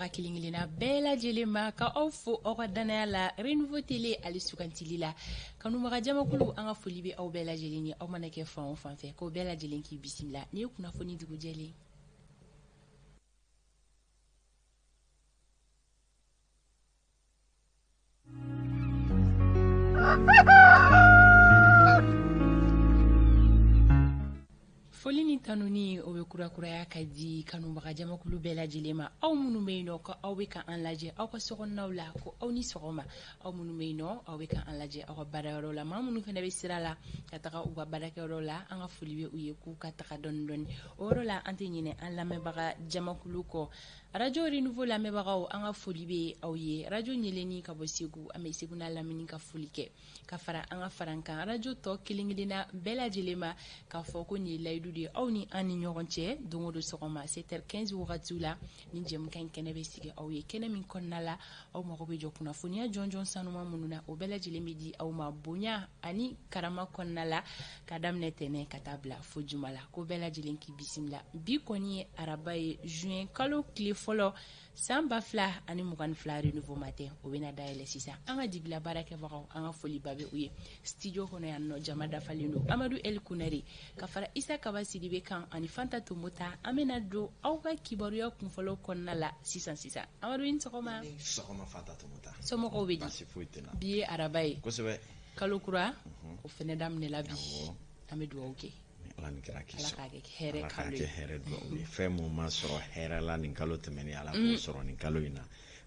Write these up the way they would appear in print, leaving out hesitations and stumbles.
kanubaga kelen-kelenna bɛɛ lajɛlen ma, ka aw fo aw ka dannaya la Renouveau Télé ale sugantili la. Kanubaga jamakulu, an ka foli bɛ aw bɛɛ lajɛlen ye, aw mana kɛ fan o fan fɛ, k'o bɛɛ lajɛlen k'i bisimila nin ye kunnafoni dugujɛlen. Foli ni tanuni o bɛ kurakuraya ka di kanubaga jamakulu bɛɛ lajɛlen ma, aw minnu bɛ yen nɔ ko aw bɛ ka an lajɛ aw ka sokɔnɔnaw la, ko aw ni sɔgɔma. Aw minnu bɛ yen nɔ, aw bɛ ka an lajɛ aw ka baarayɔrɔ la, maa minnu fana bɛ sira la ka taga u ka baarakɛyɔrɔ la, an ka foli bɛ u ye k'u ka taga dɔɔni dɔɔni. O yɔrɔ la, an tɛ ɲinɛ an lamɛnbaga jamakulu kɔ. Arajo Renouveau lamɛnbagaw, an ka foli bɛ aw ye. Arajo ɲɛlɛnni ka bɔ Segu, an bɛ Segu n'a lamini ka foli kɛ ka fara an ka farankan arajo tɔ kelen-kelenna bɛɛ lajɛlen ma, k'a fɔ ko nin ye layidu de ye aw ni an ni ɲɔgɔn cɛ. Don o don sɔgɔma 7h15 wagatiw la, ni jɛmukan in kɛnɛ bɛ sigi aw ye, kɛnɛ min kɔnɔna la aw mago bɛ jɔ kunnafoniya jɔnjɔn sanuman minnu na, o bɛɛ lajɛlen bɛ di aw ma bonya ani karama kɔnɔna la, ka daminɛ tɛnɛn ka taa bila fo juma la. Ko bɛɛ lajɛlen k'i bisimila. Bi kɔni ye araba ye, juin kalo tile fɔlɔ, san 2022. Renouveau Matin o bɛna dayɛlɛ sisan. An ka dibila baarakɛbagaw, an ka foliba bɛ u ye. Studio kɔnɔ yan nɔ, jama dafalen don. Amadu El Kunare ka fara Isa Kaba Sidibe kan ani Fanta Tomota, an bɛna don aw ka kibaruya kunfɔlɔ kɔnɔna la sisan sisan. Amadu, i ni sɔgɔma. Sɔgɔma, Fanta Tomota. Somɔgɔw bɛ di? Baasi foyi tɛ n na. Bi ye araba ye. Kosɛbɛ. Kalo kura o fɛnɛ daminɛla bi. An bɛ dugawu kɛ. Ala ni kira k'i Ala sɔn. k'a kɛ hɛrɛ Ala k'a kalo kɛ ye. hɛrɛ dugawu ye. Fɛn mun ma sɔrɔ hɛrɛ la nin kalo tɛmɛnen, Ala k'o sɔrɔ nin kalo in na.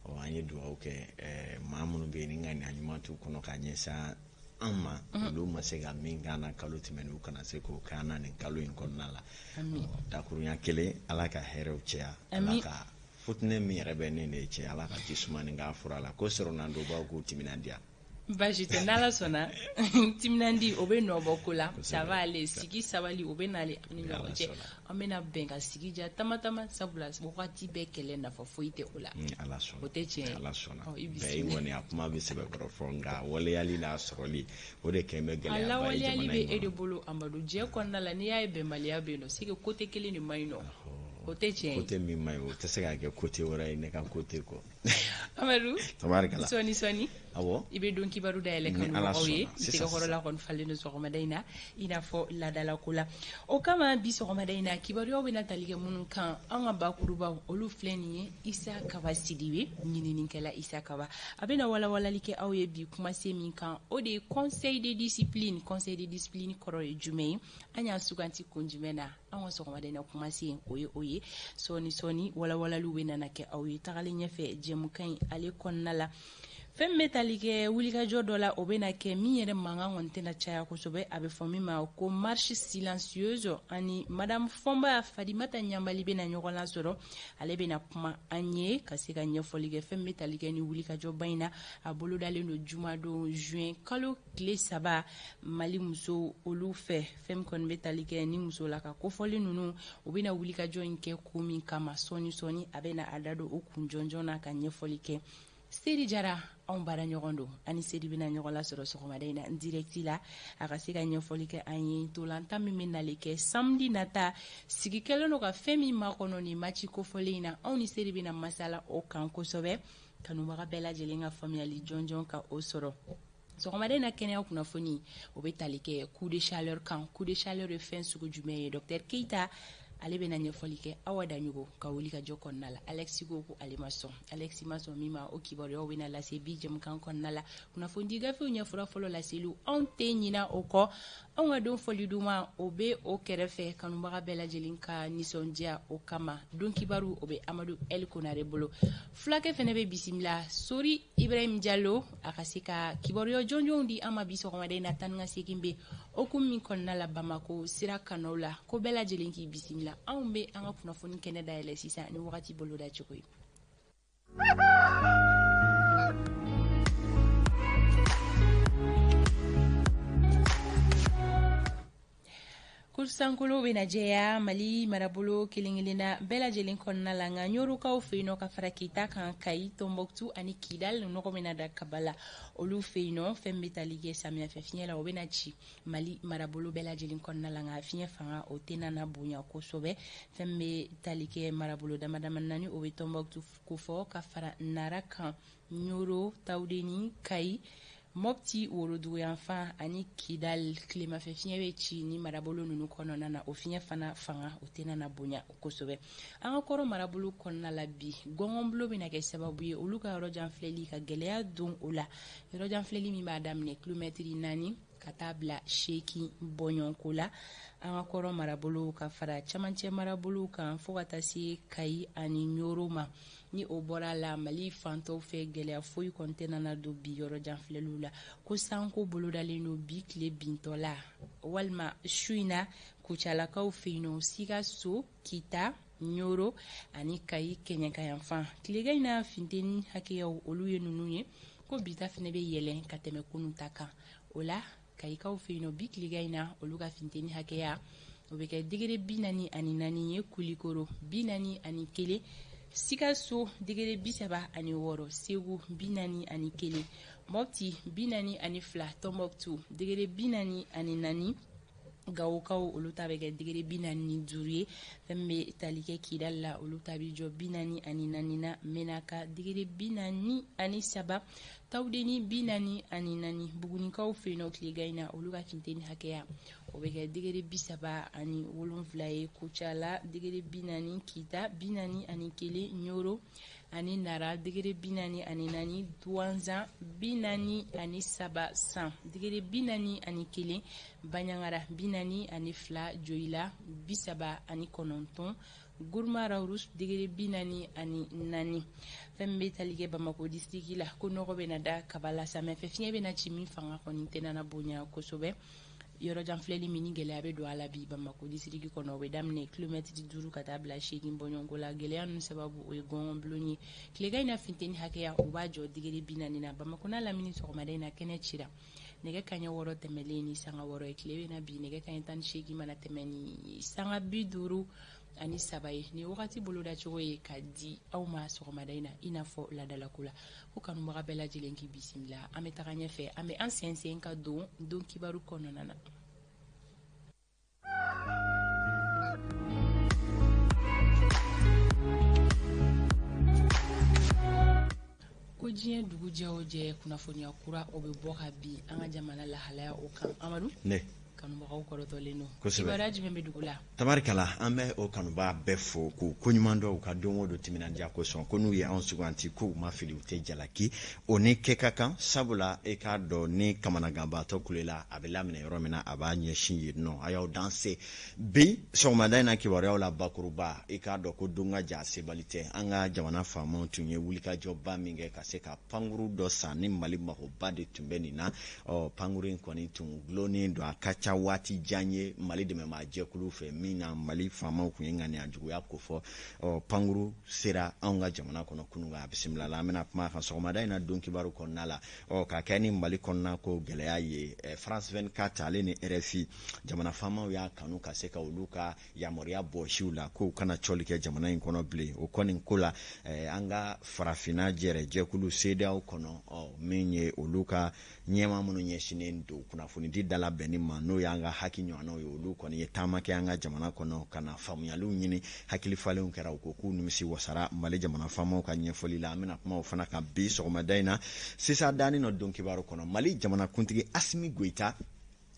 Ɔ, an ye dugawu kɛ maa minnu bɛ yen ni ŋaniya ɲuman t'u kɔnɔ ka ɲɛsin an ma, olu ma se ka min k'an na kalo tɛmɛnen, u kana se k'o k'an na nin kalo in kɔnɔna la. Ɔ, dakurunya kelen, Ala ka hɛrɛw caya. Ala ka futinɛ min yɛrɛ bɛ ne ne cɛ, Ala ka ji sumani k'a fura la ko sɔrɔnandonbaw k'u timinandiya. Baasi tɛ, n'Ala sɔnna, timinandi o bɛ nɔ bɔ ko la. Ça va aller, sigi sabali o bɛ nale an ni ɲɔgɔn cɛ. An bɛna bɛn ka sigi ja tama tama, sabula wagati bɛɛ kɛlɛ, nafa foyi tɛ o la. Ni Ala sɔnna. O tɛ tiɲɛ ye. Ala sɔnna. Ɔ, i bɛɛ bisimila. kɔni, a kuma bɛ sɛbɛkɔrɔ fɔ, nka waleyali n'a sɔrɔli, o de kɛn bɛ A gɛlɛyaba ye lawaleyali jamana bɛ in e de kɔnɔ. bolo, Amadu. Jɛ kɔnɔna la, n'i y'a ye bɛnbaliya bɛ yen nɔ, c'est que côté kelen de man ɲi nɔ. O tɛ tiɲɛ ye. Côté min man ɲi, o tɛ se ka kɛ côté wɛrɛ ye ne ka côté kɔ. Amadu. Tabarikala. Sɔɔni sɔɔni. Awɔ. I bɛ don kibaru dayɛlɛ Ni Ala kanubagaw ye. sɔnna. Sisan, Tɛgɛkɔrɔla kɔni falen don sɔgɔmada in na, i n'a fɔ laadalako la. O kama bi sɔgɔmada in na, kibaruyaw bɛna tali kɛ minnu kan, an ka bakurubaw olu filɛ nin ye. Isa Kaba Sidibe, ɲininikɛla Isa Kaba, a bɛna walawalali kɛ aw ye bi kumasen min kan, o de ye conseil de discipline. Conseil de discipline kɔrɔ ye jumɛn ye? An y'a suganti kun jumɛn na? An ka sɔgɔmada in na kumasen, o ye o ye. Sɔɔni sɔɔni, walawalaliw bɛ nana kɛ aw ye tagalen ɲɛfɛ jɛmukan in ale kɔnɔna la. Fɛn min bɛ tali kɛ wulikajɔ dɔ la, o bɛna kɛ min yɛrɛ mankan kɔni tɛna caya kosɛbɛ, a bɛ fɔ min ma ko marche silencieuse, ani madame Fɔnba Fadimata Ɲanbali bɛna ɲɔgɔn lasɔrɔ. Ale bɛna kuma an ye ka se ka ɲɛfɔli kɛ fɛn min bɛ tali kɛ ni wulikajɔba in na. A bolodalen don jumadon, juin kalo tile 3, Mali musow olu fɛ. Fɛn min kɔni bɛ tali kɛ ni musola ka kofɔli ninnu, u bɛna wulikajɔ in kɛ ko min kama, sɔɔni sɔɔni a bɛna a da don o kun jɔnjɔn na ka ɲɛfɔli kɛ. Seri Jara, anw baara ɲɔgɔn don, ani Seri bɛna ɲɔgɔn lasɔrɔ sɔgɔmada in na direct la, a ka se ka ɲɛfɔli kɛ an ye ntolantan min bɛ nali kɛ samedi nata. Sigi kɛlen don ka fɛn min makɔnɔ nin match kofɔlen in na, anw ni Seri bɛna masala o kan kosɛbɛ, kanubaga bɛɛ lajɛlen ka faamuyali jɔnjɔn ka o sɔrɔ. Sɔgɔmada in na, kɛnɛya kunnafoni o bɛ tali kɛ coup de chaleur kan. Coup de chaleur ye fɛn sugu jumɛn ye? Docteur Keita, ale bɛna ɲɛfɔli kɛ. Awa Daɲogo ka wuli ka jɔ kɔnɔna la, Alex ko ko ale ma sɔn. Alex ma sɔn min ma, o kibaruyaw bɛna lase bi jɛmukan kɔnɔna la. Kunnafonidi gafew ɲɛfura fɔlɔ laseliw, anw tɛ ɲina o kɔ. Anw ka don fɔli duman, o bɛ o kɛrɛfɛ, kanubaga bɛɛ lajɛlen ka nisɔndiya o kama. Don kibaru, o bɛ Amadu El Konare bolo. Fulakɛ fɛnɛ bɛ bisimila, Sori Ibrahim Jalo, a ka se ka kibaruya jɔnjɔnw di an ma bi sɔgɔmada in na. Tan ni ka segin bɛ hokumu min kɔnɔna la Bamako sira kanaw la, ko bɛɛ lajɛlen k'i bisimila. Anw bɛ an ka kunnafoni kɛnɛ dayɛlɛ sisan ni wagati boloda cogo ye. Ko sankolo bɛna jɛya Mali marabolo kelen-kelenna bɛɛ lajɛlen kɔnɔna la, nka Ɲorokaw fɛ yen nɔ ka fara Kita kan, Kayi, Tɔnbɔkutu ani Kidali, nɔgɔ bɛna da kaba la olu fɛ yen nɔ. Fɛn bɛ tali kɛ samiyɛfɛ fiɲɛ la, o bɛna ci Mali marabolo bɛɛ lajɛlen kɔnɔna la, nka fiɲɛ fanga o tɛna na bonya kosɛbɛ. Fɛn bɛ tali kɛ marabolo dama dama naani, o bɛ Tɔnbɔkutu kofɔ ka fara Nara kan, Ɲoro, Tawudeni, Kayi, Mɔpti woroduguyanfan ani Kidal. Tilemafɛ fiɲɛ bɛ ci ni marabolo ninnu kɔnɔna na, o fiɲɛ fana fanga o tɛna na bonya kosɛbɛ. An ka kɔrɔn marabolo kɔnɔna la bi, gɔngɔnbulon bɛna kɛ sababu ye olu ka yɔrɔjan filɛli ka gɛlɛya don o la, yɔrɔjan filɛli min b'a daminɛ kilomɛtiri 4 ka taa bila 8 bɔɲɔgɔnko la an ka kɔrɔn marabolo ka fara camancɛ marabolo kan fo ka taa se Kayi ani Ɲoro ma. Ni o bɔra la, Mali fantɔw fɛ, gɛlɛya foyi kɔni tɛna na don bi yɔrɔjan filɛliw la. Ko sanko bolodalen don bi tile bintɔ la walima su in na Kucalakaw fɛ yen nɔ, Sikaso, Kita, Ɲoro ani Kayi kɛɲɛkayanfan. Tilegan in na funteni hakɛyaw olu ye ninnu ye, ko bi ta fɛnɛ bɛ yɛlɛn ka tɛmɛ kunun ta kan. O la Kayikaw fɛ yen nɔ bi tilegan in na, olu ka funteni hakɛya o bɛ kɛ degré 44 ye, Kulikoro 41, Sikaso degré 36, Segu 41, Mɔpti 42, Tɔnbɔkutu degré 44, Gawokaw olu ta bɛ kɛ degré 45 ye. Fɛn bɛ tali kɛ Kidali la, olu ta bɛ jɔ 44 na, Menaka degré 43, Tawudeni 44, Bugunikaw fɛ yen nɔ tilegan in na, olu ka funteni hakɛya o bɛ kɛ degré 37 ye, Kucala degré 40, Kita 41, Ɲoro ani Nara degré 44, Duwanzan 43, San degré 41, Baɲangara 42, Joyila 39, Guruma Rawurus degré 44. Fɛn bɛ tali kɛ Bamakɔ distriki la, ko nɔgɔ bɛna da kaba la, samiyɛfɛ fiɲɛ bɛna ci min fanga kɔni tɛna na bonya kosɛbɛ. Yɔrɔjan filɛli min ni gɛlɛya bɛ don a la bi Bamakɔ distriki kɔnɔ, o bɛ daminɛ kilomɛtiri 5 ka taa bila 8 bɔɲɔgɔnko la. Gɛlɛya ninnu sababu o ye gɔngɔnbulon ye. Tilegan in na funteni hakɛya o b'a jɔ degré 40 na. Bamakɔ n'a lamini sɔgɔmada in na kɛnɛ cira nɛgɛ kaɲɛ 6 tɛmɛlen ni sanga 6 ye. Tile bɛna bi nɛgɛ kaɲɛ 18 mana tɛmɛ ni sanga 53 ye. Nin wagati bolodacogo ye ka di aw ma sɔgɔmada in na i n'a fɔ laadalako la, ko kanubaga bɛɛ lajɛlen k'i bisimila. An bɛ taga ɲɛfɛ, an bɛ an sɛnsɛn ka don don kibaru kɔnɔna na. Ko diɲɛ dugu jɛ o jɛ, kunnafoniya kura o bɛ bɔ ka bin an ka jamana lahalaya o kan. Amadu, ne kanubagaw kɔrɔtɔlen don. Kosɛbɛ. Kibaruya jumɛn bɛ dugu la? Tabarikala, an bɛ o kanubaa bɛɛ fo k'u koɲuman dɔn u ka don o don timinandiya kosɔn, ko n'u ye anw suganti k'u ma fili, u tɛ jalaki, o ni kɛ ka kan, sabula e k'a dɔn ni kamanaganbaatɔ kulela, a bɛ laminɛ yɔrɔ min na, a b'a ɲɛsin yen nɔ. A y'aw danse bi sɔgɔmada in na kibaruyaw la bakuruba, i k'a dɔn ko don ka jan sebali tɛ. An ka jamana faamaw tun ye wulikajɔba min kɛ ka se ka pankuru dɔ san, ni Mali magoba de tun bɛ nin na. Ɔ pankuru in kɔni tun dulonnen don a ka ca waati jan ye Mali dɛmɛbaa jɛkulu fɛ, min na Mali faamaw tun ye ŋaniya juguya kofɔ. Ɔ pankuru sera anw ka jamana kɔnɔ kunun, a bisimila la. An bɛna kuma a kan sɔgɔmada in na don kibaru kɔnɔna la. Ɔ ka kɛ ni Mali kɔnɔna ko gɛlɛya ye, France 24 ale ni RFI, jamana faamaw y'a kanu ka se ka olu ka yamaruya bɔsiw la k'u kana cɔli kɛ jamana in kɔnɔ bilen. O kɔni ko la, an ka farafinna jɛrɛ jɛkulu CEDEAO kɔnɔ, ɔ min ye olu ka ɲɛmaa minnu ɲɛsinnen don kunnafonidi dalabɛnni ma, n'o y'an ka HAC ɲɔgɔnnaw ye, olu kɔni ye taama kɛ an ka jamana kɔnɔ ka na faamuyaliw ɲini. Hakili falenw kɛra, u ko k'u nimisi wasara Mali jamana faamaw ka ɲɛfɔli la. An bɛna kuma o fana kan bi sɔgɔmada in na. Sisan danni nɔ don kibaru kɔnɔ, Mali jamanakuntigi Asimi Goyita,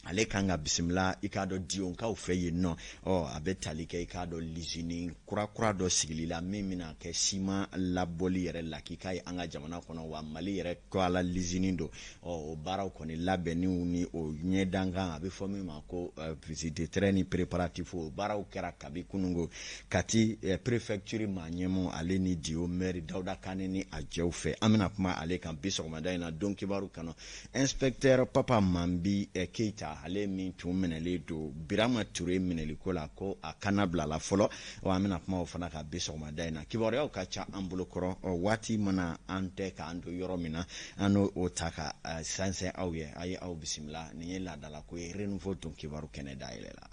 ale kan ka bisimila i k'a dɔn Diyonkaw fɛ yen nɔ. Ɔ a bɛ tali kɛ i k'a dɔn lizini kura dɔ sigili la min bɛna kɛ siman labɔli yɛrɛ lakika ye an ka jamana kɔnɔ, wa Mali yɛrɛ tɔgɔ la lizini don. Ɔ o baaraw kɔni labɛnniw ni o ɲɛdankan, a bɛ fɔ min ma ko visite de terrain ni préparatif, o baaraw kɛra kabi kunungo Kati préfecture maa ɲɛmɔgɔ ale ni Diyo maire Dawuda Kane ni a jɛw fɛ. An bɛna kuma ale kan bi sɔgɔmada in na don kibaru kɔnɔ. Inspecteur Papa Mambi Keita, ale min tun minɛlen don Birama Ture minɛliko la, ko a kana bila la fɔlɔ. Wa an bɛna kuma o fana kan bi sɔgɔmada in na. Kibaruyaw ka ca an bolo kɔrɔ, waati mana an tɛ k'an don yɔrɔ min na, an n'o ta ka sɛnsɛn aw ye. A ye aw bisimila, nin ye laadalako ye, Renouveau don kibaru kɛnɛ dayɛlɛ la.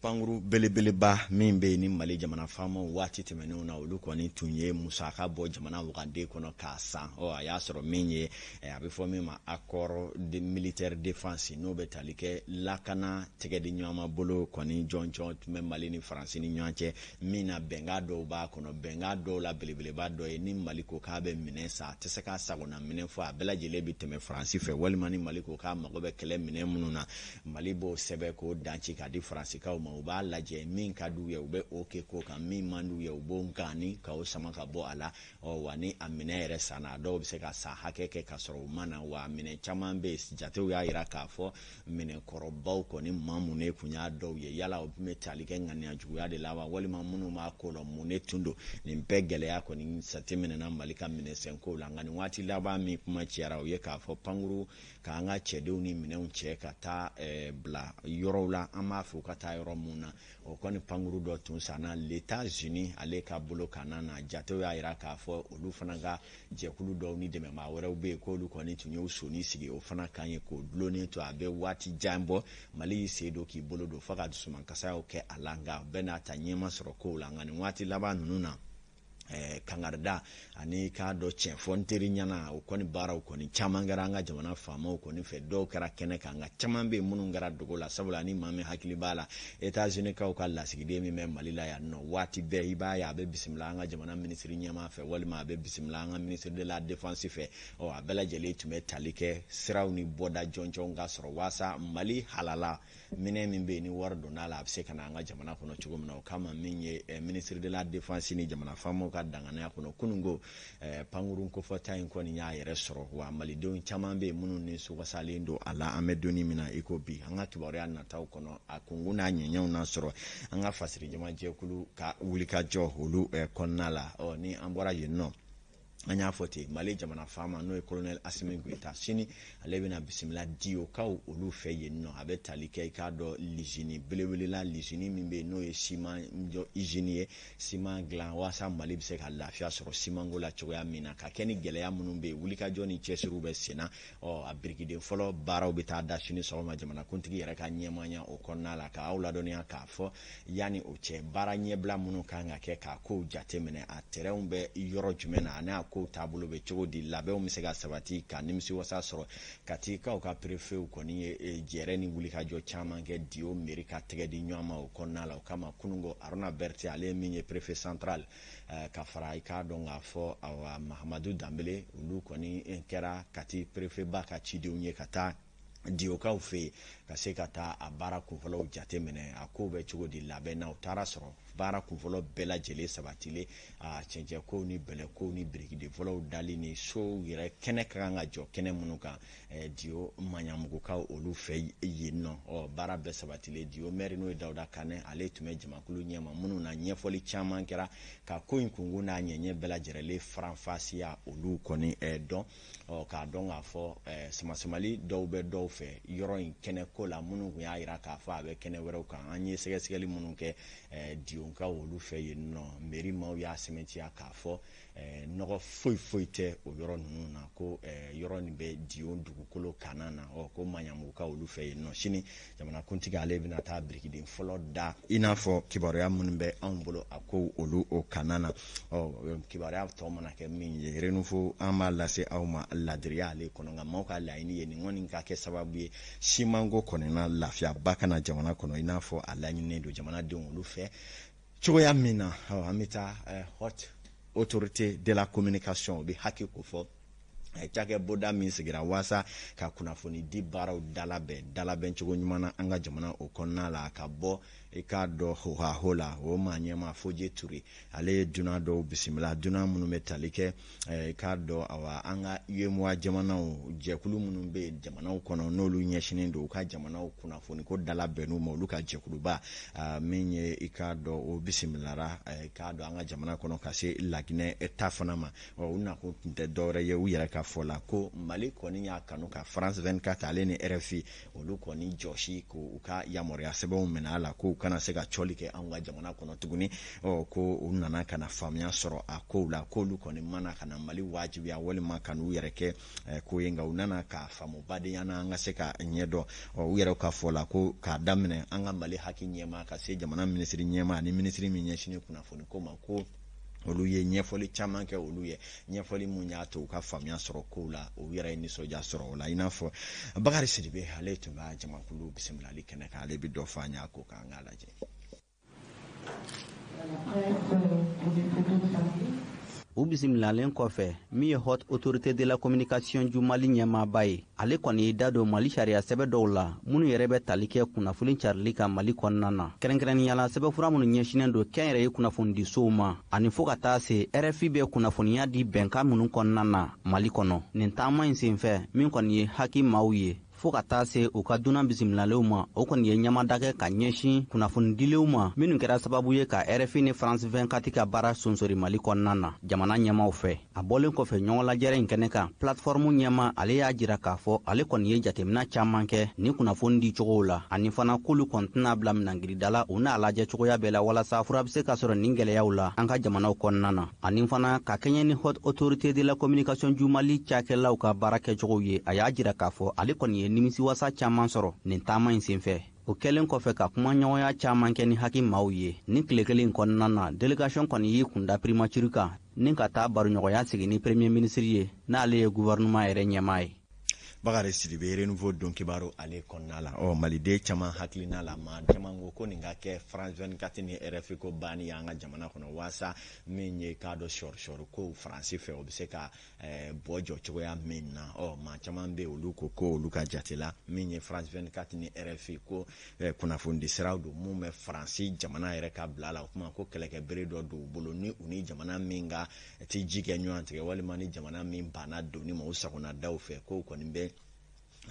Pankuru belebeleba min bɛ yen ni Mali jamana faamaw waati tɛmɛnenw na, olu kɔni tun ye musaka bɔ jamana wagande kɔnɔ k'a san. Ɔ, a y'a sɔrɔ min ye, a bɛ fɔ min ma accord de militaire défense, n'o bɛ tali kɛ lakana tɛgɛdi ɲɔgɔnma bolo kɔni jɔnjɔn tun bɛ Mali ni Faransi ni ɲɔgɔn cɛ min na. Bɛnkan dɔw b'a kɔnɔ, bɛnkan dɔw la belebeleba dɔ ye, ni Mali ko k'a bɛ minɛn san, a tɛ se k'a sagona minɛn fɔ a bɛɛ lajɛlen bɛ tɛmɛ Faransi fɛ, walima ni Mali ko k'a mago bɛ kɛlɛ minɛn minnu na, Mali b'o sɛbɛn k'o danci k'a di Faransikaw ma. U b'a lajɛ, min ka d'u ye, u bɛ o kɛ ko kan, min man d'u ye, u b'o ngani ka o sama ka bɔ a la. Ɔ, wa ni a minɛn yɛrɛ sanna, a dɔw bɛ se ka san hakɛ kɛ ka sɔrɔ u ma na. Wa minɛn caman bɛ yen, jatew y'a jira k'a fɔ minɛnkɔrɔbaw kɔni mamunen kun y'a dɔw ye. Yala o tun bɛ tali kɛ ŋaniya juguya de la wa, walima minnu b'a ko la, mun de tun don? Nin bɛɛ gɛlɛya kɔni jateminɛna Mali ka minɛnsɛnkow la. Nka nin waati laban min kuma cayara, o ye k'a fɔ pankuru k'an ka cɛdenw ni minɛnw cɛ ka taa bila yɔrɔw la an b'a fɛ u ka taa yɔrɔ mun na. O kɔni pankuru dɔ tun sanna l'États-Unis ale ka bolo kana na. Jatew y'a jira k'a fɔ olu fana ka jɛkulu dɔw ni dɛmɛbaa wɛrɛw bɛ yen, k'olu kɔni tun y'u soni sigi o fana kan ye k'o dulonnen to. A bɛ waati jan bɔ, Mali y'i sen don k'i bolo don fo ka dusumankasayaw kɛ a la, nka bɛɛ n'a ta ɲɛma sɔrɔ kow la. Nka nin waati laban ninnu na, kangarida ani k'a dɔn tiɲɛ fɔ n teri ɲɛna, o kɔni baaraw kɔni caman kɛra an ka jamana faamaw kɔni fɛ. Dɔw kɛra kɛnɛ kan, nka caman bɛ yen minnu kɛra dogo la, sabula ni maa min hakili b'a la, États-Unis kaw ka lasigiden min bɛ Mali la yan nɔ, waati bɛɛ i b'a ye a bɛ bisimila an ka jamana minisiri ɲɛmaa fɛ, walima a bɛ bisimila an ka ministre de la défense fɛ. Ɔ, a bɛɛ lajɛlen tun bɛ tali kɛ siraw ni bɔda jɔnjɔnw ka sɔrɔ waasa Mali halala minɛn min bɛ yen ni wari donna a la, a bɛ se ka na an ka jamana kɔnɔ cogo min na. O kama, min ye ministre de la défense ni jamana faamaw ka danganiya kɔnɔ, kunun ko pankurun kofɔta in kɔni y'a yɛrɛ sɔrɔ. Wa malidenw caman bɛ yen minnu ni sugasalen don a la. An bɛ donni min na i ko bi, an ka kibaruya nataw kɔnɔ, a kunkun n'a ɲɛɲɛw n'a sɔrɔ an ka fasirijamajɛkulu ka wulikajɔ olu kɔnɔna la. Ɔ, ni an bɔra yen nɔ, an y'a fɔ ten, Mali jamana faama, n'o ye colonel Asimi Goyita, sini ale bɛna bisimila Diyokaw olu fɛ yen nɔ. A bɛ tali kɛ, i k'a dɔn, lizini belebele la, lizini min bɛ yen n'o ye siman jɔ izini ye, siman dilan walasa Mali bɛ se ka lafiya sɔrɔ simanko la cogoya min na, ka kɛ ni gɛlɛya minnu bɛ yen, wulikajɔ ni cɛsiriw bɛ sen na. Ɔ, a birikiden fɔlɔ baaraw bɛ taa da sini sɔgɔma jamanakuntigi yɛrɛ ka ɲɛmaaya o kɔnɔna la. Ka aw ladɔnniya k'a fɔ yanni o cɛ, baara ɲɛbila minnu kan ka kɛ k'a kow jateminɛ, a terrainw bɛ yɔrɔ jumɛn na, ani a kow taabolo bɛ cogo di, labɛnw bɛ se ka sabati ka nimisiwasa sɔrɔ. Katikaw ka préfetw kɔni ye jɛrɛ ni wulikajɔ caman kɛ Diyo mairie ka tɛgɛ di ɲɔgɔn ma o kɔnɔna la. O kama, kununko Haruna Berete, ale ye min ye préfet central, ka fara i k'a dɔn k'a fɔ awa Mahamadu Danbele, olu kɔni kɛra Kati préfet ba ka cidenw ye ka taa Diyokaw fɛ yen ka se ka taa a baara kunfɔlɔw jateminɛ, a kow bɛ cogo di labɛn na. U taara sɔrɔ baara kunfɔlɔ bɛɛ lajɛlen sabatilen, a cɛncɛnkow ni bɛlɛkow ni birikiden fɔlɔw dali ni sow yɛrɛ kɛnɛ ka kan ka jɔ kɛnɛ minnu kan Diyo Maɲamugukaw olu fɛ yen nɔ. Ɔ, baara bɛɛ sabatilen. Diyo maire, n'o ye Dawuda Kanɛ, ale tun bɛ jamakulu ɲɛma minnu na, ɲɛfɔli caman kɛra ka ko in kunkun n'a ɲɛɲɛ bɛɛ lajɛlen faranfasiya olu kɔni dɔn. Ɔ, k'a dɔn k'a fɔ samasamali dɔw bɛ dɔw fɛ yɔrɔ in kɛnɛ ko la, minnu tun y'a jira k'a fɔ a bɛ kɛnɛ wɛrɛw kan. An ye sɛgɛsɛgɛli minnu kɛ Diyonkaw olu fɛ yen nɔ, mairie maaw y'a sɛmɛntiya k'a fɔ nɔgɔ foyi foyi tɛ o yɔrɔ ninnu na, ko yɔrɔ nin bɛ Diyon dugukolo kana na. Ɔ, ko Maɲamugukaw olu fɛ yen nɔ, sini jamanakuntigi ale bɛna taa birikiden fɔlɔ da, i n'a fɔ kibaruya minnu bɛ anw bolo a ko olu o kana na. Ɔ, kibaruya tɔ mana kɛ min ye, Renouveau an b'a lase aw ma ladiriya ale kɔnɔ. Nka maaw ka laɲini ye nin kɔni ka kɛ sababu ye simanko kɔni na lafiyaba ka na jamana kɔnɔ, i n'a fɔ a laɲininen don jamanadenw olu fɛ cogoya min na. An bɛ taa Haute Autorité de la communication, o bɛ hakɛ ko fɔ cakɛ bɔda min sigira waasa ka kunnafoni di baaraw dalabɛn dalabɛn cogo ɲuman na an ka jamana o kɔnɔna la, ka bɔ i k'a dɔn hohaho la. O maa ɲɛma Fodje Ture, ale ye dunan dɔw bisimila, dunan minnu bɛ tali kɛ, i k'a dɔn, awa an ka UEMOA jamanaw jɛkulu minnu bɛ yen jamanaw kɔnɔ, n'olu ɲɛsinnen don u ka jamanaw kunnafoni ko dalabɛn'u ma, olu ka jɛkuluba min ye, i k'a dɔn, o bisimilara, i k'a dɔn, an ka jamana kɔnɔ ka se Laginɛ ta fana ma. Ɔ, u nakun tun tɛ dɔwɛrɛ ye u yɛrɛ ka ka fɔ la ko Mali kɔni y'a kanu ka France 24 ale ni RFI olu kɔni jɔsi k'u ka yamaruya sɛbɛnw minɛ a la, k'u kana se ka cɔli kɛ anw ka jamana kɔnɔ tuguni. Ɔ ko u nana ka na faamuya sɔrɔ a kow la, k'olu kɔni mana ka na Mali wajibiya walima ka n'u yɛrɛ kɛ ko ye, nka u nana k'a faamu badenya na an ka se ka ɲɛ dɔn. Ɔ u yɛrɛ ka fɔ la ko k'a daminɛ an ka Mali HAC ɲɛmaa ka se jamana minisiri ɲɛmaa ani minisiri min ɲɛsinnen kunnafoni ko ma, ko olu ye ɲɛfɔli caman kɛ olu ye, ɲɛfɔli mun y'a to u ka faamuya sɔrɔ kow la, u yɛrɛ ye nisɔndiya sɔrɔ o la. I n'a fɔ Bakari Sidibe, ale tun b'a jamakulu bisimilali kɛnɛ kan, ale bɛ dɔ fɔ an y'a ko k'an k'a lajɛ. U bisimilalen kɔfɛ, min ye Haute Autorité de la Communication du Mali ɲɛmaaba ye, ale kɔni y'i da don Mali sariya sɛbɛ dɔw la minnu yɛrɛ bɛ tali kɛ kunnafoni carili kan Mali kɔnɔna na, kɛrɛnkɛrɛnnenya la sɛbɛnfura minnu ɲɛsinnen don kɛnyɛrɛye kunnafonidisow ma, ani fo ka taa se RFI bɛ kunnafoniya di bɛnkan minnu kɔnɔna na Mali kɔnɔ. Nin taama in senfɛ, min kɔni ye HAC maaw ye fo ka taa se u ka dunan bisimilalenw ma, o kɔni ye ɲɛmada kɛ ka ɲɛsin kunnafonidilenw ma minnu kɛra sababu ye ka RFI ni France 24 ka baara sonsori Mali kɔnɔna na jamana ɲɛmaw fɛ. A bɔlen kɔfɛ ɲɔgɔn lajɛrɛ in kɛnɛ kan, plateforme ɲɛma ale y'a jira k'a fɔ ale kɔni ye jateminɛ caman kɛ ni kunnafoni di cogow la, ani fana k'olu kɔni tɛna bila minɛngiridala la, u n'a lajɛ cogoya bɛɛ la walasa fura bɛ se ka sɔrɔ nin gɛlɛyaw la an ka jamanaw kɔnɔna na. Ani fana ka kɛɲɛ ni Haute Autorité de la Communication du Mali cakɛlaw ka baara kɛcogow ye, a y'a jira k'a fɔ ale kɔni ye nimisiwasa caman sɔrɔ nin taama in senfɛ. O kɛlen kɔfɛ ka kumaɲɔgɔnya caman kɛ ni HAC maaw ye nin tile kelen kɔnɔna na, délégation kɔni y'i kunda primature kan ni ka taa baroɲɔgɔnya sigi ni premier ministre ye, n'ale ye gouvernement yɛrɛ ɲɛmaa ye. Bakari Sidibe, Renouveau don kibaru ale kɔnɔna la, ɔ maliden caman hakilina la, maa caman ko ko nin ka kɛ France 24 ni RFI ko banni y'an ka jamana kɔnɔ, waasa min ye k'a dɔn sɔri ko Faransi fɛ o bɛ se ka bɔ jɔ cogoya min na. Ɔ maa caman bɛ olu ko ko olu ka jate la, min ye France 24 ni RFI ko kunnafonidi siraw don mun bɛ Faransi jamana yɛrɛ ka bila la. O kuma ko kɛlɛkɛbere dɔ don u bolo ni u ni jamana min ka ti ji kɛ ɲɔgɔn tigɛ, walima ni jamana min banna donni ma u sagona daw fɛ, k'o kɔni bɛ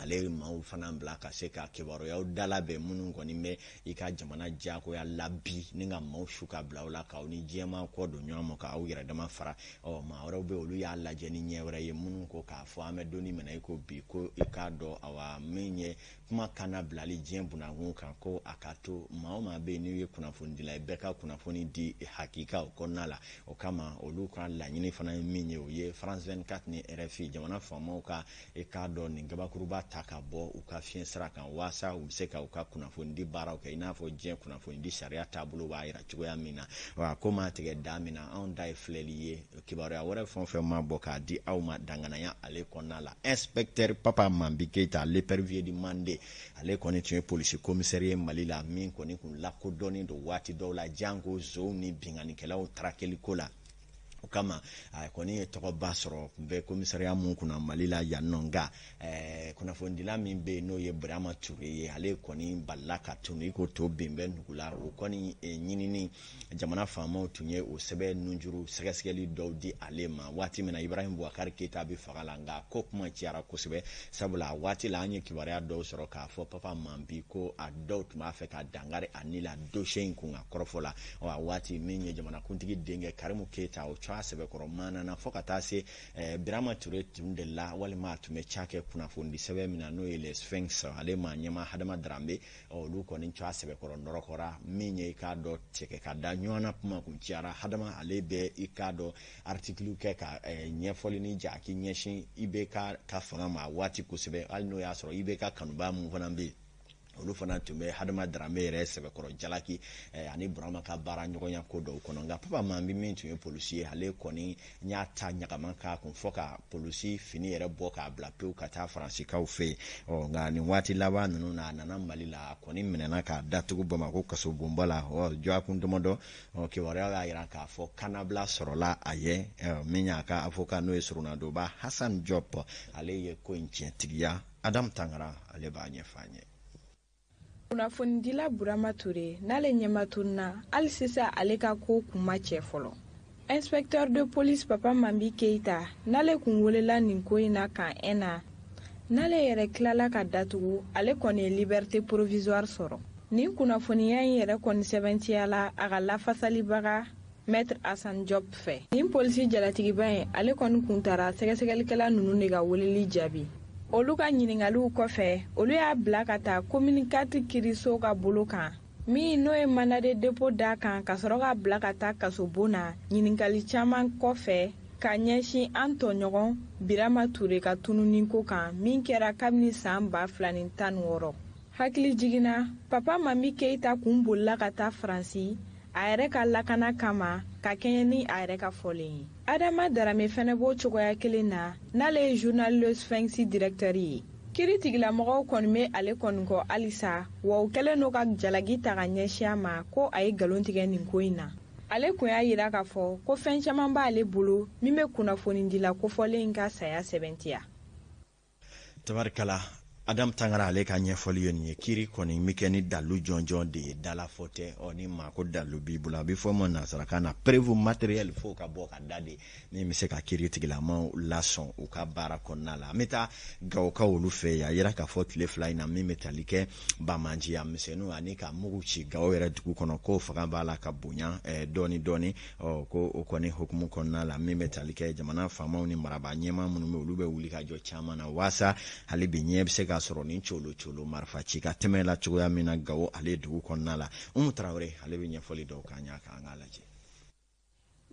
ale maaw fana bila ka se ka kibaruyaw dalabɛn minnu kɔni bɛ i ka jamana diyagoya la bi ni ka maaw su ka bila o la, k'aw ni diɲɛmaa kɔ don ɲɔgɔn ma, k'aw yɛrɛ dama fara. Ɔ maa wɛrɛw bɛ olu y'a lajɛ ni ɲɛ wɛrɛ ye, minnu ko k'a fɔ an bɛ donni minɛ i ko bi, ko i k'a dɔn awa min ye kuma kana bilali diɲɛ bunakun kan, ko a ka to maa o maa bɛ yen n'i ye kunnafonidila ye, bɛɛ ka kunnafoni di hakika o kɔnɔna la. O kama olu ka laɲini fana ye min ye, o ye France 24 ni RFI jamana faamaw ka i k'a dɔn nin gabakuruba ta ka bɔ u ka fiɲɛ sira kan, waasa u bɛ se ka u ka kunnafonidi baaraw kɛ i n'a fɔ diɲɛ kunnafonidi sariya taabolo b'a jira cogoya min na. Wa ko maa tigɛ da min na, anw ta ye filɛli ye, kibaruya wɛrɛ fɛn o fɛn ma bɔ k'a di aw ma danganaya ale kɔnɔna la. Inspecteur Papa Mambi Keita, l'épervier du Mandé, ale kɔni tun ye polisi commissaire ye Mali la, min kɔni kun lakodɔnnen don waati dɔw la janko zonw ni binkannikɛlaw tarakeli ko la. O kama a kɔni ye tɔgɔba sɔrɔ, kun bɛ commissariat mun kunna Mali la yan nɔ. Nka kunnafonidila min bɛ yen n'o ye Burama Ture ye, ale kɔni balila ka tunu i ko to bin bɛ nugu la. O kɔni ɲinini jamana faamaw tun ye o sɛbɛn nunjuru sɛgɛsɛgɛli dɔw di ale ma waati min na Ibrahim Boubacar Keita bɛ fanga la. Nka ko kuma cayara kosɛbɛ, sabula a waati la an ye kibaruya dɔw sɔrɔ k'a fɔ Papa Mambi ko a dɔw tun b'a fɛ ka dankari a ni la dossier in kun ka kɔrɔfɔ la. Ɔ a waati min ye jamanakuntigi denkɛ Karimu Keita, o cogoya sɛbɛkɔrɔ maana na fo ka taa se Birama Ture tun delila walima a tun bɛ ca kɛ kunnafonidi sɛbɛn min na n'o ye Les Sphinx, ale maa ɲɛmaa Hadama Darambe, olu kɔni cogoya sɛbɛkɔrɔ nɔrɔkɔra min ye i k'a dɔn tigɛ ka da ɲɔgɔn na. Kuma kun cayara, Hadama ale bɛ i k'a dɔn article kɛ ka ɲɛfɔli ni ja k'i ɲɛsin IBK ka fanga ma a waati kosɛbɛ, hali n'o y'a sɔrɔ IBK kanubaa mun fana bɛ yen, olu fana tun bɛ Hadama Darambe yɛrɛ sɛbɛkɔrɔ jalaki ani Burama ka baara ɲɔgɔnya ko dɔw kɔnɔ. Nka Papa Mambi min tun ye polisi ye, ale kɔni y'a ta ɲagama k'a kun fɔ ka polisi fini yɛrɛ bɔ k'a bila pewu ka taa Faransikaw fɛ yen. Ɔ nka nin waati laban ninnu na, a nana Mali la, a kɔni minɛna k'a datugu Bamakɔ kasobonba la. Ɔ dɔgɔkun damadɔ, ɔ kibaruya y'a jira k'a fɔ kannabila sɔrɔla a ye. Min y'a ka avocat n'o ye Soronadonba Hassan Diop, ale ye ko in tiɲɛtigiya. Adam Tangara ale b'a ɲɛfɔ an ye. Kunnafonidila Burama Ture n'ale ɲɛma tununa, hali sisan ale ka ko kun ma cɛ fɔlɔ. Inspecteur de police Papa Mambi Keita n'ale kun welela nin ko in na kan na, n'ale yɛrɛ tilala ka datugu, ale kɔni ye liberté provisoire sɔrɔ. Nin kunnafoniya in yɛrɛ kɔni sɛbɛntiyala a ka lafasalibaga Maître Assane Diop fɛ. Nin polisi jalatigiba in, ale kɔni kun taara sɛgɛsɛgɛlikɛla ninnu de ka weleli jaabi. Olu ka ɲiningaliw kɔfɛ, olu y'a bila ka taa commune 4 kiriso ka bolo kan, min n'o ye mandat de dépôt d'a kan, ka sɔrɔ k'a bila ka taa kasobon na ɲininkali caman kɔfɛ ka ɲɛsin an tɔɲɔgɔn Birama Ture ka tununiko kan, min kɛra kabini san 2016. Hakili jiginna, Papa Mami Keyita kun bolila ka taa Faransi a yɛrɛ ka lakana kama, ka kɛɲɛ ni a yɛrɛ ka fɔlen ye. Adama Darame fɛnɛ b'o cogoya kelen na, n'ale ye journal Le Sphinx directeur ye. Kiri tigilamɔgɔw kɔni bɛ ale kɔni kɔ halisa, wa u kɛlen don ka jalaki ta ka ɲɛsin a ma ko a ye nkalon tigɛ nin ko in na. Ale kun y'a yira k'a fɔ ko fɛn caman b'ale bolo min bɛ kunnafonidila kofɔlen in ka saya sɛbɛntiya. Tabarikala, Adam Tangara, ale ka ɲɛfɔli ye nin ye. Kiri kɔni bɛ kɛ ni dalu jɔnjɔn de ye, dalafɔ tɛ. Ɔ ni maa ko dalu b'i bolo, a bɛ fɔ ma nansarakan na preuve matérielle, fo ka bɔ ka da de min bɛ se ka kiri tigilamaw lasɔn u ka baara kɔnɔna la. An bɛ taa Gawokaw olu fɛ yen. A yira k'a fɔ tile 2 in na, min bɛ tali kɛ banbaanciya misɛnninw ani ka mugu ci Gawo yɛrɛ dugu kɔnɔ, k'o fanga b'a la ka bonya dɔɔni dɔɔni. Ɔ ko o kɔni hukumu kɔnɔna la, min bɛ tali kɛ jamana faamaw ni marabaa ɲɛmaa minnu bɛ, olu bɛ wuli ka jɔ caman na waasa hali bi ɲɛ bɛ se ka sɔrɔ ni colo colo marifa ci ka tɛmɛ la cogoya min na Gawo ale dugu kɔnɔna la. Umu Tarawele, ale bɛ ɲɛfɔli dɔw k'an ɲa kan, an k'a lajɛ.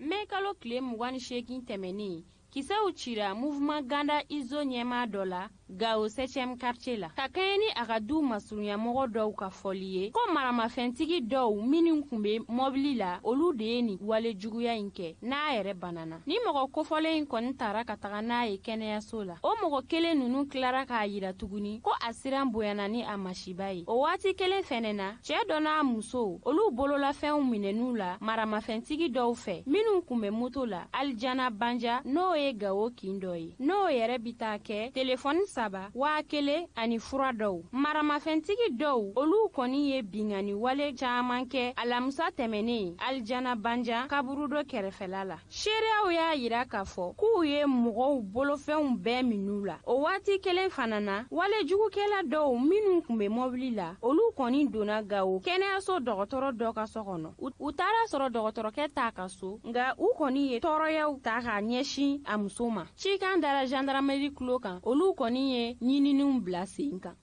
Mɛ kalo tile 28 tɛmɛnen, kisɛw cira Mouvement Ganda Izo ɲɛmaa dɔ la Gao 7e quartier la, ka kɛɲɛ ni a ka du masurunyamɔgɔ dɔw ka fɔli ye ko maramafɛntigi dɔw minnu kun be mɔbili la, olu de ye nin wale juguya in kɛ. N'a yɛrɛ banana, ni mɔgɔ kofɔlen in kɔni tara ka taga n'a ye kɛnɛyaso la, o mɔgɔ kelen nunu tilara k'a yira tuguni ko a siran bonyana ni a masiba ye. O waati kelen fɛnɛ na, cɛɛ dɔ n'a muso, olu bololafɛnw minɛn'u la maramafɛntigi dɔw fɛ minnu kun bɛ moto la Alijana Banja, n'o ye Gawo kin dɔ ye, n'o yɛrɛ bi taa kɛ telefɔni 3, 1000 ani fura dɔw. Maramafɛntigi dɔw, olu kɔni ye bingani wale caaman kɛ alamisa tɛmɛnen Alijana Banja kaburudo kɛrɛfɛla la. Seereyaw y'a yira k'a fɔ k'u ye mɔgɔw bolofɛnw bɛɛ minnu la. O waati kelen fana na, wale jugukɛla dɔw minnu kun bɛ mɔbili la, olu kɔni donna Gawo kɛnɛyaso dɔgɔtɔrɔ dɔ ka so kɔnɔ. U taara sɔrɔ dɔgɔtɔrɔkɛ t'a ka so, nka u kɔni ye tɔɔrɔyaw ta k'a ɲɛsin a muso ma. Cikan dara gendarmerie kulo kan, olu kɔni ye ɲininiw bila sen kan.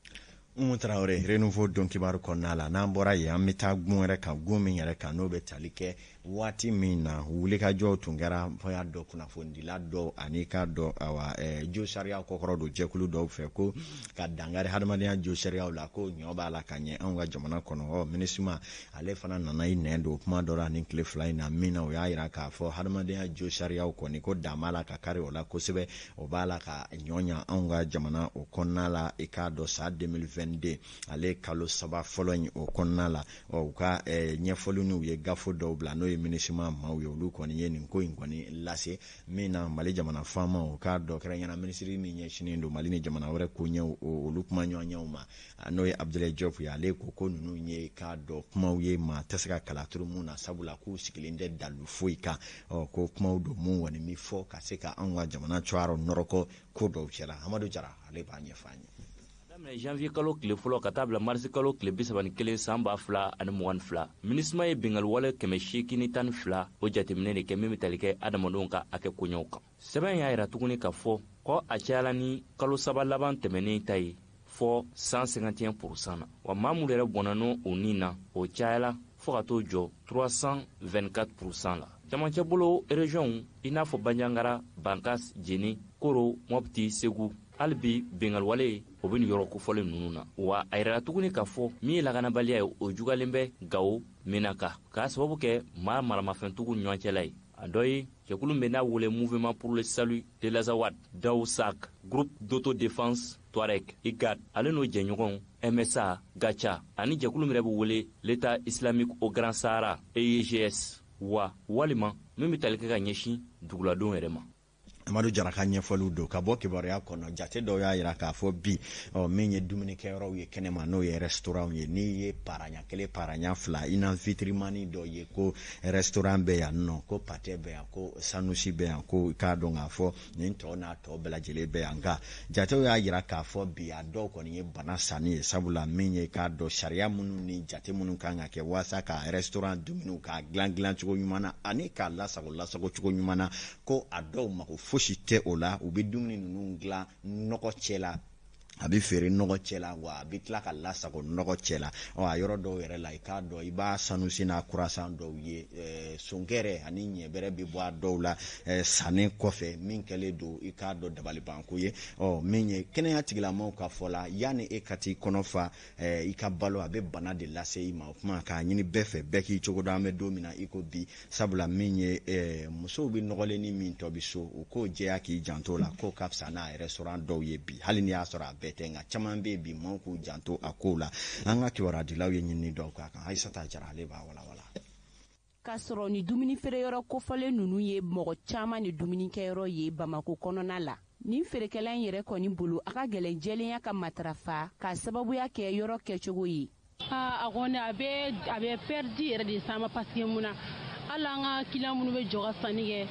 Umu Tarawele, Renouveau don kibaru kɔnɔna la, n'an bɔra yen, an bɛ taa gun wɛrɛ kan, gun min yɛrɛ kan n'o bɛ tali kɛ waati min na wulikajɔw tun kɛra fɔ y'a dɔn kunnafonidila dɔw ani k'a dɔn awa jo sariya kɔkɔrɔ don jɛkulu dɔw fɛ ko ka dankari hadamadenya jo sariyaw la, ko ɲɔ b'a la ka ɲɛ anw ka jamana kɔnɔ. Ɔ MINUSMA ale fana nana i nɛn don kuma dɔ la ni tile 2 in na, min na o y'a yira k'a fɔ hadamadenya jo sariyaw kɔni ko dan b'a la ka kari o la kosɛbɛ, o b'a la ka ɲɔ ɲa anw ka jamana o kɔnɔna la. I k'a dɔn san 2022 ale kalo 3 fɔlɔ in o kɔnɔna la, ɔ u ka ɲɛfɔli n'u ye gafo dɔw bila, n'o ye MINUSMA maaw ye, olu kɔni ye nin ko in kɔni lase min na Mali jamana faamaw k'a dɔn kɛrɛnkɛrɛnnenya minisiri min ɲɛsinnen don Mali ni jamana wɛrɛ koɲɛw olu kuma ɲɔgɔnɲɛw ma, n'o ye Abdoulaye Diop ye. Ale ko ko ninnu ye k'a dɔn kumaw ye maa tɛ se ka kalaturu mun na, sabula k'u sigilen tɛ dalu foyi kan. Ɔ ko kumaw don mun kɔni mi fɔ ka se ka anw ka jamana cogoya nɔrɔkɔ ko dɔw cɛla. Amadu Jara, ale b'a ɲɛfɔ an ye. Daminɛ janvier kalo tile fɔlɔ ka taa bila marisi kalo tile 31 san 2022, MINUSMA ye bingali wale 812 o jateminɛ de kɛ min bɛ tali kɛ adamadenw ka hakɛ koɲɛw kan. Sɛbɛn y'a yira tuguni k'a fɔ ko a cayala ni kalo 3 laban tɛmɛnen ta ye fɔ 151% na, wa maa minnu yɛrɛ bɔnna n'o o nin na, o cayala fɔɔ ka t'o jɔ 324% la. Camancɛ bolo région i n'a fɔ Banjagara, Bankas, Jeni, Koro, Mopti, Segu, hali bi bengaliwale o bɛ nin yɔrɔ kofɔlen ninnu na. Wa a yirala tuguni k'a fɔ min ye lakanabaliya ye, o jugalen bɛ Gawo, Menaka, k'a sababu kɛ maa maramafɛntigiw ɲɔgɔncɛla ye. A dɔ ye jɛkulu min n'a wele Mouvement pour le salut de l'Azawad, Daousak, Groupe d'autodéfense Touareg, IGAD, ale n'o jɛɲɔgɔnw MSA, Gacha, ani jɛkulu min yɛrɛ bɛ wele l'État islamique au Grand Sahara, EIGS, wa walima min bɛ tali kɛ ka ɲɛsin duguladenw yɛrɛ ma. Amadu Jara ka ɲɛfɔliw don ka bɔ kibaruya kɔnɔ. Jate dɔw y'a jira k'a fɔ bi, ɔ, min ye dumunikɛyɔrɔw ye kɛnɛma, n'o ye restaurant ye, n'i ye paraɲa kelen, paraɲa fila, i na vitrimani dɔ ye ko restaurant bɛ yan nɔ, ko pâté bɛ yan, ko sandwich bɛ yan, ko i k'a dɔn k'a fɔ nin tɔ n'a tɔ bɛɛ lajɛlen bɛ yan. Nka jatew y'a jira k'a fɔ bi, a dɔw kɔni ye bana sanni ye, sabula min ye k'a dɔn sariya minnu ni jate minnu kan ka kɛ walasa ka restaurant dumuniw k'a dilan dilancogo ɲuman na ani k'a lasago lasago cogo ɲuman na, ko a dɔw mago fosi tɛ o la. U bɛ dumuni ninnu dilan nɔgɔ cɛ la, a bɛ feere nɔgɔ cɛ la, wa a bɛ tila ka lasago nɔgɔ cɛ la. Ɔ, a yɔrɔ dɔw yɛrɛ la, i k'a dɔn i b'a sandwich n'a croissant dɔw ye, sonkɛrɛ ani ɲɛbɛrɛ bɛ bɔ a dɔw la sannen kɔfɛ, min kɛlen don i k'a dɔn dabalibanko ye. Ɔ, min ye kɛnɛya tigilamɔgɔw ka fɔ la, yanni e ka t'i kɔnɔ fa i ka balo, a bɛ bana de lase i ma. O kuma k'a ɲini bɛɛ fɛ, bɛɛ k'i cogo dɔn an bɛ don min na i ko bi, sabula min ye musow bɛ nɔgɔlen ni min tɔbi so, u k'o jɛya k'i janto la, k'o ka fisa n'a restaurant dɔw ye bi. Hali n'i y'a sɔrɔ a bɛɛ tɛ, nka caman bɛ yen bi, maaw k'u janto a kow la. An ka kibaruya ye ɲinini dɔw k'a kan. Ayisata Jara, ale b'a walawala. K'a sɔrɔ ni dumuni feereyɔrɔ kofɔlen ninnu ye mɔgɔ caman ni dumunikɛyɔrɔ ye Bamako kɔnɔna la, nin feerekɛla in yɛrɛ kɔni bolo, a ka gɛlɛn jɛlenya ka matarafa k'a sababuya kɛ yɔrɔ kɛcogo ye. A kɔni a bɛ perte yɛrɛ de s'an ma, parce que mun na, hali an ka client minnu bɛ jɔ ka sanni kɛ,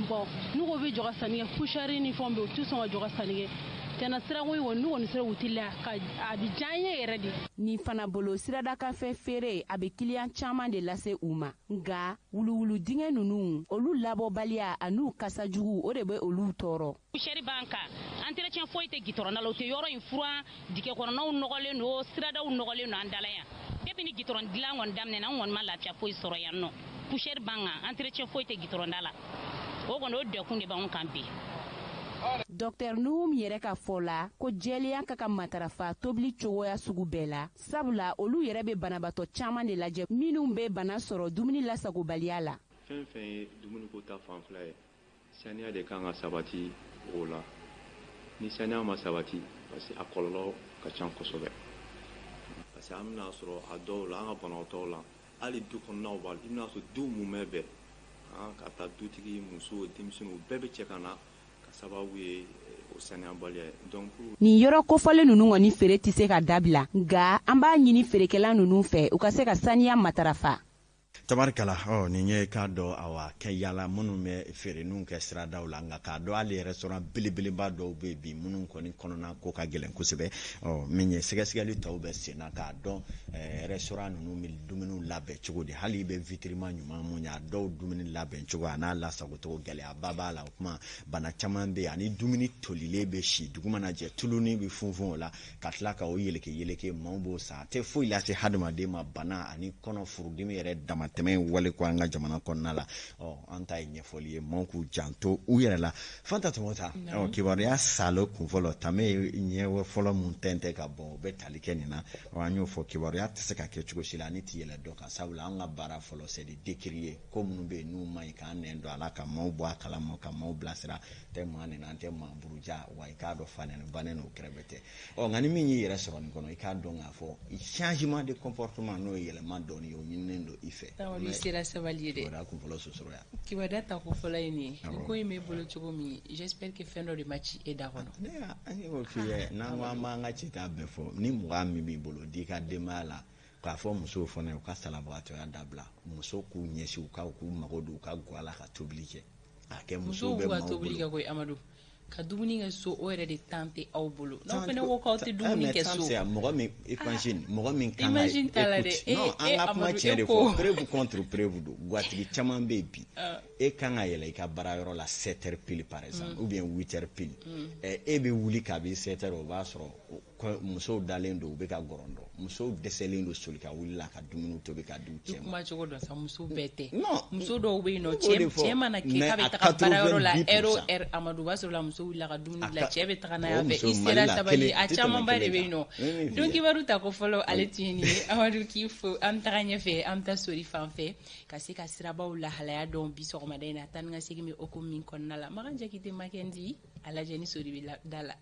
bon, n'u ko bɛ jɔ ka sanni kɛ, poussière ni fɛnw bɛ yen, u tɛ sɔn ka jɔ ka sanni kɛ. Tiɲɛna, sirako in kɔni, n'u kɔni sera k'u teliya ka, a bɛ diya an ye yɛrɛ de. Nin fana bolo, siradakanfɛn feere a bɛ client caman de lase u ma, nka wuluwulu dingɛ ninnu, olu labɔbaliya an'u kasa jugu, o de bɛ olu tɔɔrɔ. Poussière b'an kan, entretien foyi tɛ goudron da la, u tɛ yɔrɔ in furan, dingɛ kɔnɔnaw nɔgɔlen don, siradaw nɔgɔlen don an dala yan. Depuis ni goudron dilan kɔni daminɛna, an kɔni ma lafiya foyi sɔrɔ yan nɔ. Poussière b'an kan, entretien foyi tɛ goudron da la. O kɔni, o degun de b'anw kan bi. Dr Nuhum yɛrɛ ka fɔ la, ko jɛlenya ka ka matarafa tobili cogoya sugu bɛɛ la, sabula olu yɛrɛ bɛ banabaatɔ caman de lajɛ minnu bɛ bana sɔrɔ dumuni lasagobaliya la. Fɛn fɛn ye dumuniko ta fanfɛla ye, saniya de kan ka sabati o la. Ni saniya ma sabati, parce que a kɔlɔlɔ ka ca kosɛbɛ, parce que an bɛna sɔrɔ a dɔw la, an ka banabaatɔw la, hali du kɔnɔnaw b'a la, i bɛna sɔrɔ du mumɛ bɛɛ ka taa dutigi, muso, denmisɛnninw bɛɛ bɛ cɛ ka na ka sababu ye o saniyabaliya ye, donc. Nin yɔrɔ kofɔlen ninnu kɔni feere tɛ se ka dabila, nka an b'a ɲini feerekɛla ninnu fɛ, u ka se ka saniya matarafa. Tabarikala. Ɔ, nin ye k'a dɔn, awa, kɛ yala minnu bɛ feereniw kɛ siradaw la, nka k'a dɔn hali restaurant belebeleba dɔw bɛ yen bi, minnu kɔni kɔnɔna ko ka gɛlɛn kosɛbɛ. Ɔ, min ye sɛgɛsɛgɛli tɔw bɛ sen na k'a dɔn restaurant ninnu bɛ dumuniw labɛn cogo di. Hali i bɛ vitrine ɲuman mun ye, a dɔw dumuni labɛn cogo a n'a lasagocogo, gɛlɛyaba b'a la. O kuma, bana caman bɛ yen, ani dumuni tolilen bɛ si, dugu mana jɛ, tuluni bɛ funfun o la ka tila ka o yeleke yeleke, maaw b'o san, a tɛ foyi lase hadamaden ma, bana ani kɔnɔ furudimi yɛrɛ damatɛmɛ wale ko an ka jamana kɔnɔna la. Ɔ, an ta ye ɲɛfɔli ye, maaw k'u janto u yɛrɛ la. Fanta Tɔmɔta, ɔ, kibaruya salo kun fɔlɔ, tame ɲɛ fɔlɔ mun tɛntɛn ka bɔn, o bɛ tali kɛ nin na. Ɔ, an y'o fɔ, kibaruya tɛ se ka kɛ cogo si la ni ti yɛlɛ dɔ kan, sabula an ka baara fɔlɔ, c'est de décrier ko minnu bɛ yen n'u man ɲi, k'an nɛn don a la, ka maaw bɔ a kalama, ka maaw bilasira. Tɛ maa nɛni, an tɛ maa buruja, wa i k'a dɔn fa nɛni ba nɛni, o kɛrɛfɛ tɛ. Ɔ, nka ni min y'i yɛrɛ sɔrɔ nin kɔnɔ, i k'a dɔn k'a fɔ changement de comportement, n'o ye yɛlɛma dɔɔni ye, o ɲininen don i fɛ. I sera sabali ye dɛ. Kibaruya kun fɔlɔ sosoro yan. Kibaruya ta ko fɔlɔ ye nin ye. Ko in b'e bolo cogo min, j'espère que fɛn dɔ de ma ci e da kɔnɔ. Ne an y'o f'i ye, n'an ko an b'an ka cita bɛɛ fɔ, ni 20 min b'i bolo, di i ka denbaya la, k'a fɔ musow fana u ka salabagatɔya dabila, musow k'u ɲɛsin u ka k'u mago don u ka ga la ka tobili kɛ, a kɛ musow musow bɛ b'u ka maaw tobili bolo. Kɛ koyi Amadu, ka dumuni kɛ so, o yɛrɛ de temps tɛ aw bolo, n'aw fana ko k'aw tɛ dumuni kɛ so. Mɔgɔ min, imagine, mɔgɔ min kan ka Imagine t'a la dɛ. Écoute, non, an ka kuma Amadu, tiɲɛ e de ko. fɔ, preuve contre preuve don. Gatigi caman bɛ yen bi, e kan ka yɛlɛ i ka baarayɔrɔ la 7 heures pile par exemple, ou bien 8 heures pile. E bɛ wuli kabi 7 heures, o b'a sɔrɔ musow dalen don, u bɛ ka gɔrɔndɔ, musow dɛsɛlen don soli ka wuli la ka dumuni tobi ka di u I cɛ ma. kuma cogo dɔn sa, muso bɛɛ tɛ. Non. Muso dɔw bɛ yen nɔ, I b'o de cɛ fɔ. cɛ mana kɛ Mais k'a bɛ à taga baarayɔrɔ la, 90%. heure o heure, Amadu, o b'a sɔrɔ la muso wulila ka dumuni A dilan, cɛ bɛ taga n'a o ye a fɛ. muso I Mali sera la, sabali, kelen a tɛ tɛmɛ camanba de kelen bɛ yen kan. nɔ. N bɛ min f'i Don ye. kibaru ta ko fɔlɔ, ale tun ye nin ye. Amadu, k'i fo. An bɛ taga ɲɛfɛ, an bɛ taa sori fan fɛ ka se ka sirabaw lahalaya dɔn bi sɔgɔmada in na. Taa ni ka segin bɛ hokumu min kɔnɔna la, Makan Jakite Makendi, a lajɛ ni sori bɛ da la.